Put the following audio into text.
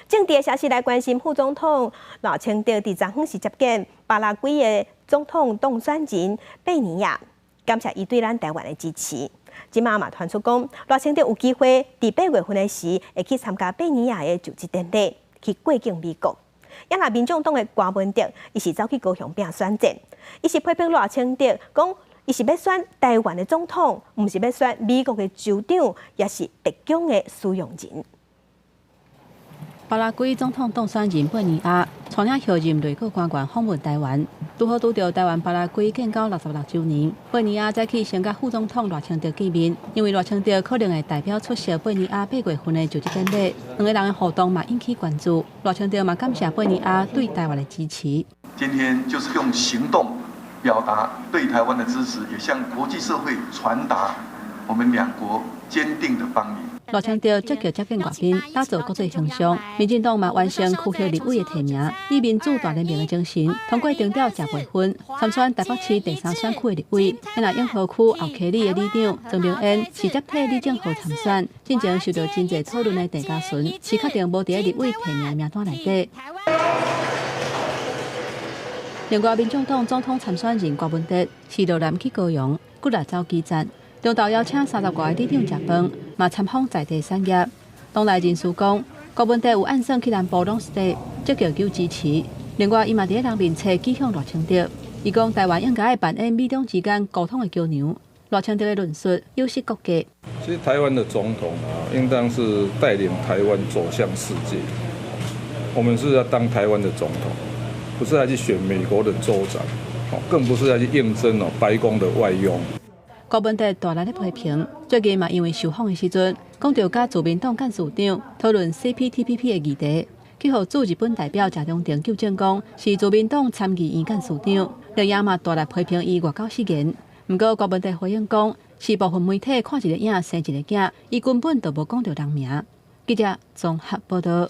政治的消息來關心，副總統賴清德佇昨昏是接見巴拉圭的總統當選人貝尼亞，感謝伊對咱台灣的支持。這馬嘛傳出講，賴清德有機會佇8月份的時會去參加貝尼亞的就職典禮，去過境美國。也若民眾黨的柯文哲，伊是走去高雄拼選戰，伊是批評賴清德講，伊是欲選台灣的總統，毋是欲選美國的州長，抑是白宮的使用人。巴拉圭總統當選人貝尼亞帶領候任內閣官員訪問台灣，拄好拄著台灣巴拉圭建交66週年。貝尼亞早起先佮副總統賴清德見面，因為賴清德可能會代表出席貝尼亞8月份的就職典禮，兩个人的互動嘛引起關注。賴清德嘛感謝貝尼亞對台灣的支持。今天就是用行動表達對台灣的支持，也向國際社會傳達我們兩國堅定的邦誼。賴清德積極接見外賓，打造國際形象。民進黨嘛完成區域立委的提名，以民主大聯盟的精神，通過定調食袂分，參選台北市第三選區的立委。若永和區後溪里的里長曾明燕是接替李正皓參選，進前受到真濟討論的鄭家純是確定無佇立委提名名單內底。另外，民眾黨總統參選人柯文哲是落南去高雄，骨力走基站。中晝邀請30外个里長食飯，嘛參訪在地產業。黨內人士講，柯文哲有暗算去南部攏是積極求支持。另外，伊嘛佇人面冊指向賴清德，伊講台灣應該扮演美中之間溝通的橋梁。賴清德的論述有失國格。其實台灣的總統啊，應當是帶領台灣走向世界。我們是要當台灣的總統，不是來去選美國的州長，更不是來去應徵哦白宮的外傭。柯文哲大力咧批評，最近嘛因為受訪的時陣，講著佮自民黨幹事長討論 CPTPP 的議題，去予駐日本代表謝長廷糾正講是自民黨參議院幹事長，另外嘛大力批評伊外交失言。毋過柯文哲回應講，是部分媒體看一个影生一个囝，伊根本就無講著人名。記者綜合報道。